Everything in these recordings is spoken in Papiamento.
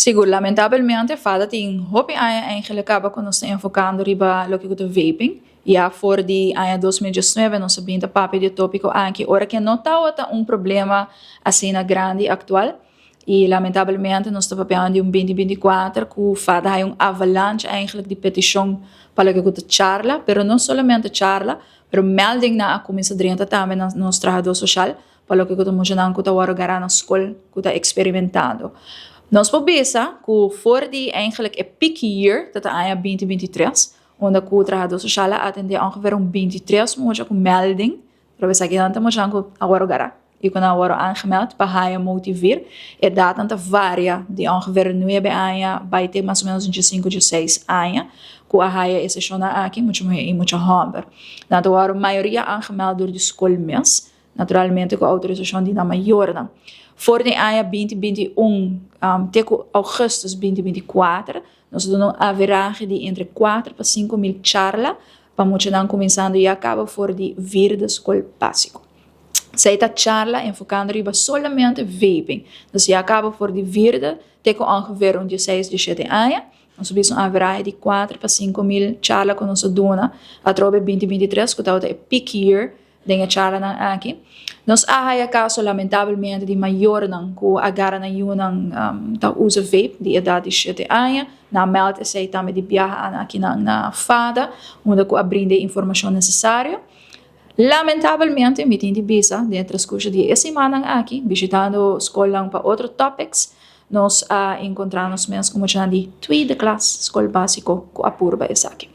Sigur, lamentabelmente FADA tin hopi aña eigenlijk caba cu nos ta enfocando riba loke cu ta vaping. Ya for di aña 2019 nos a bin ta papia di e topico aki ora cu no tawata un problema asina grandi actual. Y lamentabelmente nos ta papiando di un 2024 cu FADA hay un avalanche eigenlijk di peticion pa loke cu ta charla, pero no solamente charla, pero meldingnan a cuminsa drenta tambe na nos trahador social pa loke cu ta muchanan cu ta worde gara na scol cu ta experimentando. Nos por bisa cu for di eigenlijk e peak year, ta ta aña 2023, unda cu trahador social a atende ongeveer un 23 mucha cu melding, pero esakinan ta muchanan cu a worde gara y cu nan a worde aangemeld pa haya motiveer. E edadnan ta varia di ongeveer 9 aña bay te mas o menos 15, 16 aña cu a haya e sesionnan aki, mucha muher y mucha homber. Nan ta worde mayoria aangemeld door di scol mes, naturalmente cu autorisacion di nan mayornan. For di aña 2021 te cu augustus 2024, nos a duna un averahe di entre 4 pa 5 mil charla pa muchanan cuminsando ya caba for di vierde scol basico. Esey ta charla enfocando riba solamente vaping. Dus ya caba for di vierde te cu ongeveer un 16, 17 aña. Nos a bisa un averahe di 4 pa 5 mil charla cu nos a duna atrobe 2023 cu tabata e peak year den e charlanan aki. Nos a haya caso lamentabelmente di mayornan cu a gara nan yunan ta usa vape di edad di 7 aña. Nan meld esey tambe di biaha aan akinan na FADA, unda cu a brinda e informacion necesario. Lamentabelmente mi tin di bisa den e transcurso di e simannan aki, bishitando scolnan pa otro topics, nos a encontra nos mes cu muchanan di tweede klas, scol basico, cu a purba esaki.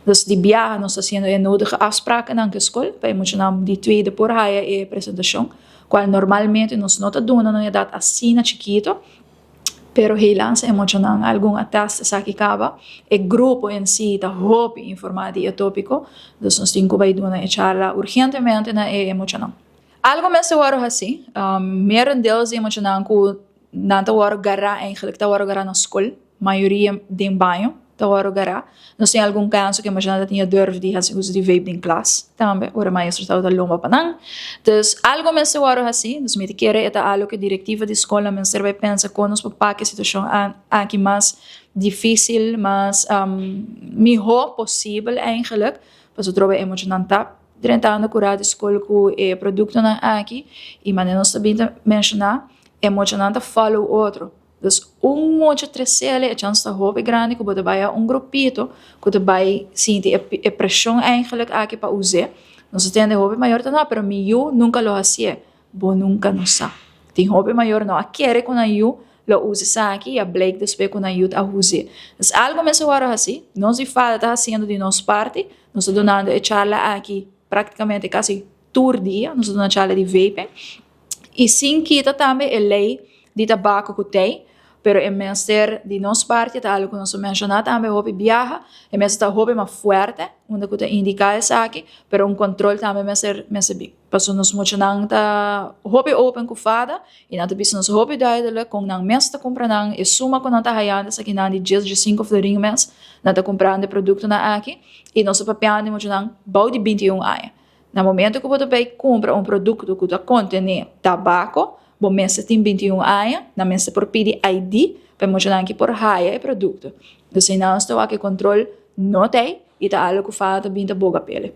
Dus di biaha nos ta haciendo e nodige afsprakennan cu e scol pa e muchanan di tweede por haya e presentacion, cual normalmente nos no ta duna na un edad asina chikito, pero helaas e muchanan algun a test esaki caba. E grupo en si ta hopi informa di e topico, dus nos tin cu bay duna e charla urgentemente na e muchanan. Algo mester worde haci, merendeels di e muchanan cu nan ta worde gara eigenlijk ta worde gara na scol, mayoria den baño ta worde gara. Nos tin algun caso cu e muchanan ta tin e durf di haci uso di vape den klas tambe, ora e maestro tabata lomba pa nan. Dus algo mester worde haci, dus mi ta kere e ta algo cu e directiva di scolnan mester bay pensa con nos por pak e situacion aki mas dificil, mas miho posibel eigenlijk, pasobra e muchanan ta drentando cura di scol cu e productonan aki y manera nos ta bin ta menciona e muchanan ta follow otro. Dus un mucha tresele e chans ta hopi grandi cu bo ta bay a un grupito cu ta bay sinti e presion eigenlijk aki pa use. Nos ta tende hopi mayor ta no pero mi yu nunca lo hacié. Bo nunca no sa. Tin hopi mayor no a kere cu nan yu lo usa esaki y a blijk despues cu nan yu ta use. Dus algo mester worde haci. Nos di fada ta haciendo di nos parti. Nos ta dunando e charla aki practicamente casi tur dia. Nos ta duna charla di vaping. Y sin kita tambe e ley di tabaco cu t'ey. Pero e mester di nos parti ta algo cu nos a menciona tambe hopi biaha. E mester ta hopi mas fuerte unda cu ta indica esaki. Pero un control tambe mester mester bin. Pasobra nos muchanan ta hopi open cu fada y nan ta bisa nos hopi duidelijk con nan mes ta cumpra nan e suma cu nan ta hayando esakinan di dies, diescinco florin mes nan ta cumprando e productonan aki y nos ta papiando di muchanan bou di 21 aña. Na momento cu bo ta bay cumpra un producto cu ta contene tabaco bo mester tin 21 aña, nan mester por pidi ID pa e muchanan aki por haya e producto. Dus eynan nos ta wak e control no ta ey y ta algo cu fada ta bin ta boga pele.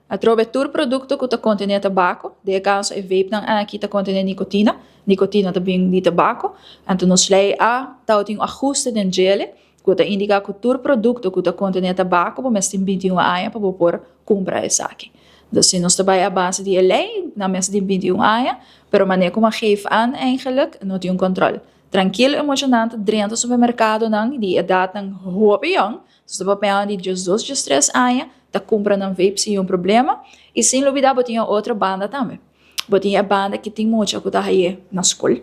Atrobe tur produkto ku ta kontené tabako, den e kaso e vapenan aki ta kontené nikotina, nikotina ta bin di tabako, anto nos lei a tabatin un ahuste den djele ku ta indiká ku tur produkto ku ta kontené tabako bo mester tin 21 aña pa bo por kumpra esaki. Dus si nos ta bai a base di e lei, nan mester tin 21 aña, pero manera ku a geef aan eigenlijk no tin un kòntròl. Trankil e muchanan ta drenta supermerkadonan di edatnan hopi yòn. Nos ta papia di 12, 13 aña ta kumpra nan vape sin un problema i sin lubida bo tin e otro banda tambe. Bo tin e banda ki tin mucha ku ta haye na skol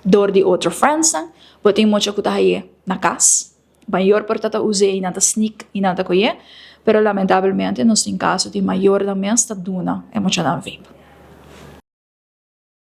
dor di otro friendsnan, bo tin mucha ku ta haye na kas, mayor por ta ta us'é i nan ta sneak i nan ta koyé, pero lamentablemente nos tin kaso di mayornan mes ta duna e muchanan vape.